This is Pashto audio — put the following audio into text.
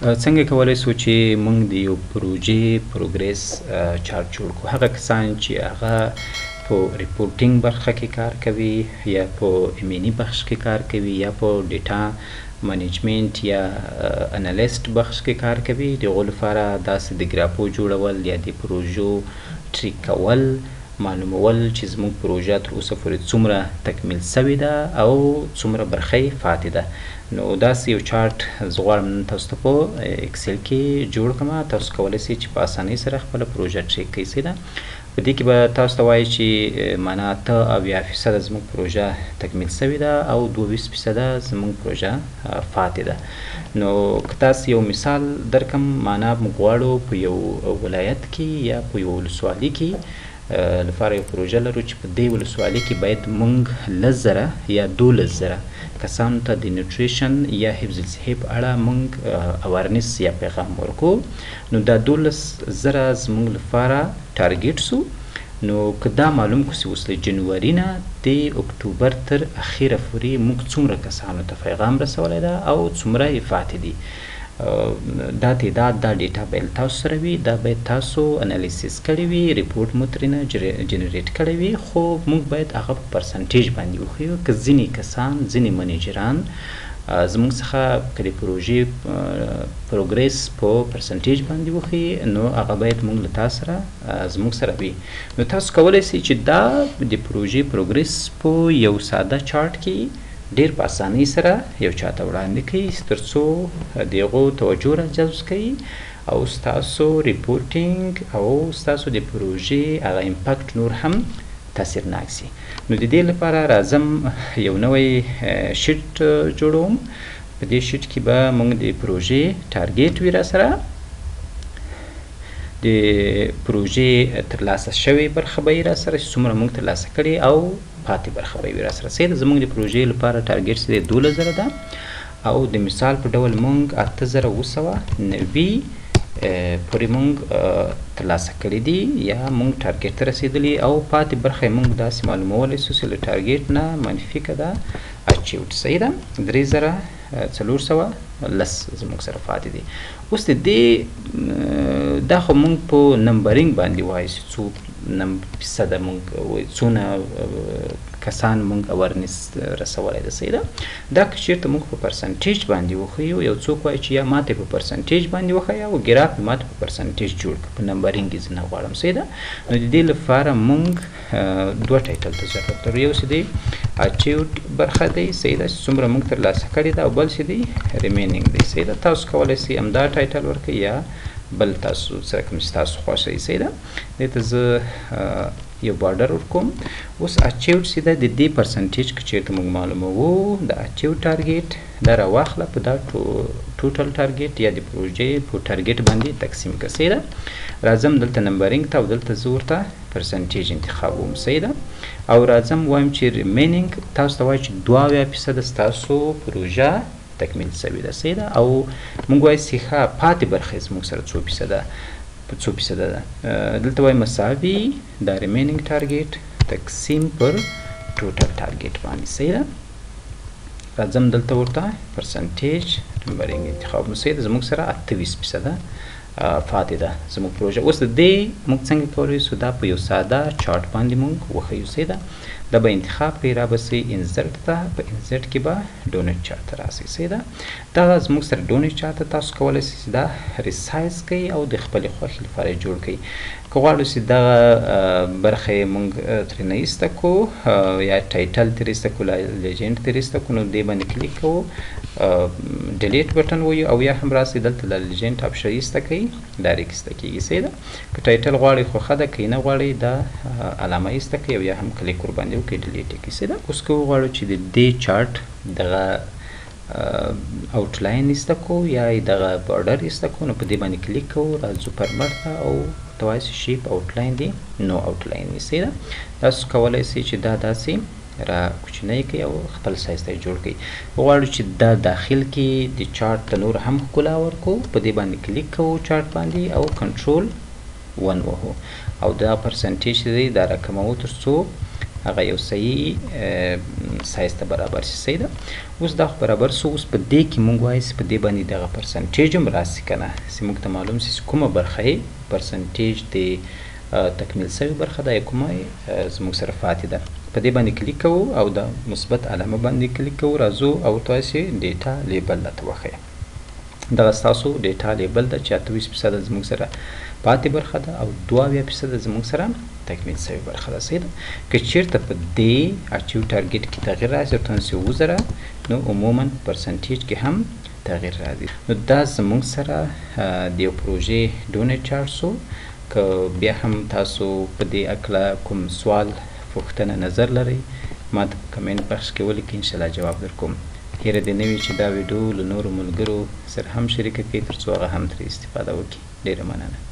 څنګه کولای سو چې موږ د یو پروژې progress chart جوړ کړو؟ هغه کسان چې هغه په reporting برخه کې کار کوي یا په M&E بخش کې کار کوي یا په data management یا analyst بخش کې کار کوي، د هغو لپاره داسې د ګرافو جوړول یا د پروژو track کول، معلومول چې زموږ پروژه تر اوسه پورې څومره تکمیل سوې ده او څومره برخه یې پاتې ده. نو داسې یو چارټ زه غواړم نن تاسو ته په Excel کې جوړ کړم. تاسو کولی شئ چې په اسانۍ سره خپله پروژه track کړئ. صحیح ده، په دې کې به تاسو ته وایي چې معنا 78% زموږ پروژه تکمیل سوې ده او 22% زموږ پروژه پاتې ده. نو که تاسو یو مثال درکم، معنا موږ غواړو په یو ولایت کې یا په یو ولسوالي کې لپاره یو پروژه لرو چې په دې ولسوالي کې باید موږ 10,000 یا 12,000 کسانو ته د nutrition یا حفظ الصحې په اړه موږ awareness یا پیغام ورکو. نو دا 12,000 زموږ لپاره target سو. نو که دا معلوم کړو چې اوس له جنوري نه د اکتوبر تر اخیره پورې موږ څومره کسانو ته پیغام رسولی ده او څومره یې پاتې دي، دا تعداد، دا data باید تاسو سره وي، دا باید تاسو analysis کړی وي، report مو ترېنه generate کړی وي. خو موږ باید هغه په percentage باندې وښیو. که ځینې کسان، ځینې منیجران زموږ څخه که د پروژې progress په percentage باندې وښیي، نو هغه باید موږ له تاسو سره زموږ سره وي. نو تاسو کولی شئ چې دا د پروژې progress په یو ساده چارټ کې ډیر په اسانۍ سره یو چاته وړاندې کړئ، تر څو د هغو توجه را جذب کړئ او ستاسو reporting او ستاسو د پروژې هغه impact نور هم تاثیرناک سي. نو د دې لپاره راځم یو نوی sheet جوړوم. په دې sheet کې به موږ د پروژې target وي، را سره د پروژې ترلاسه شوې برخه به یې را سره چې څومره موږ ترلاسه کړې او پاتې برخه به یې را سره. صحیح ده، زموږ د پروژې لپاره target چې دی 12,000 ده او د مثال په ډول موږ 8,790 پورې موږ ترلاسه کړي دي یا موږ target ته رسېدلي او پاتې برخه یې موږ داسې معلومولی سو چې له target نه منفي که ده achieved. صحیح ده، 3,410 زموږ سره پاتې دي. اوس د دې دا خو موږ په numbering باندې وایو چې څو فیصده موږ څونه کسان موږ awareness رسولی ده. صحیح ده، دا که چېرته موږ په percentage باندې وښیو، یو څوک وایي چې یا ماته په percentage باندې وښیه او ګراف یې ماته په percentage جوړ کړه، په numbering یې زه نه غواړم. صحیح ده، نو د دې لپاره موږ دوه title ته ضرورت لرو. یو څه دی achieved برخه دی، صحیح ده، چې څومره موږ ترلاسه کړې ده، او بل څه دی remaining دی. صحیح ده، تاسو کولی شئ همدا title ورکړئ یا بل تاسو سره کوم چې تاسو خوښه وي. صحیح ده، دې ته زه یو border ورکوم. اوس achieved چې ده د دې percentage که چېرته موږ معلوموو، د achieved target دا راواخله په دا total target یا د پروژې په target باندې تقسیم کړه. صحیح ده، راځم دلته numbering ته او دلته زه ورته percentage انتخابوم. صحیح ده، او راځم وایم چې remaining تاسو ته وایي چې 72% ستاسو پروژه تکمیل سوې ده. صحیح ده، او موږ وایو چې ښه پاتې برخه یې زموږ سره څو فیصده په څو فیصده ده. دلته وایي مساوي دا remaining target تقسیم پر total target باندې. صحیح ده، راځم دلته ورته percentage numbering انتخاب. صحیح ده، زموږ سره 28% پاتې ده زموږ پروژه. اوس د دې موږ څنګه کولی سو دا په یو ساده چارټ باندې موږ وښیو. صحیح ده، دا به انتخاب کړئ، را به سئ insert ته، په insert کې به donut chart ته راسئ. صحیح ده، دغه زموږ سره donut chart ته تاسو کولی سئ چې دا resize کړئ او د خپلې خوښې لپاره یې جوړ کړئ. که غواړو چې دغه برخه یې موږ ترېنه ایسته کړو یا title ترې ایسته کړو، legend ترې ایسته کړو، نو دې باندې کلیک کوو، delete button وایو، او یا هم راسئ دلته د legend option ایسته کړئ، direct ایسته کېږي. صحیح ده، که title غواړئ خو ښه ده، که یې نه غواړئ دا علامه ایسته کړئ او یا هم کلیک ورباندې وکړئ، delete یې کړئ. صحیح ده، اوس که وغواړو چې د دې چارټ دغه outline ایسته کړو یا یې دغه border ایسته کړو، نو په دې باندې کلیک کوو، راځو format ته او ورته وایي چې shape outline دی، no outline دی. صحیح ده، تاسو کولی شئ چې دا داسې را کوچنی کړئ او خپل سایز ته یې جوړ کړئ. غواړو چې دا داخل کې د چارټ ته نور هم ښکلا ورکړو، په دې باندې کلیک کوو چارټ باندې او control 1 وهو او دا percentage دی دا راکموو تر څو هغه یو صحیح سایز ته برابر شي. صحیح ده. اوس دا خو برابر سو. اوس په دې کې مونږ وایو چې په دې باندې دغه percentage هم راسي که نه، چې موږ ته معلوم شي چې کومه برخه یې percentage د تکمیل سوې برخه ده یا کومه زموږ سره پاتې ده. په دې باندې کلیک کوو او د مثبت علامه باندې کلیک کوو، راځو او ورته وایو چې data label راته وښیه. دغه ستاسو data label ده چې 28% زموږ سره پاتې برخه ده او 72% زموږ سره تکمیل سوې برخه ده. صحیح ده. که چیرته په دې achieve target کې تغییر راشي ورته چې 7000، نو عموما percentage کې هم تغییر راځي. نو دا زموږ سره د یو پروژې donut chart سو. که بیا هم تاسو په دې هکله کوم سوال، پوښتنه، نظر لرئ، ما ته په کمنټ بخش کې ولیکئ، انشاءالله جواب درکوم. هیره دې نه وي چې دا ویډیو له نورو ملګرو سره هم شریکه کړئ ترڅو هغه هم ترې استفاده وکړي. ډېره مننه.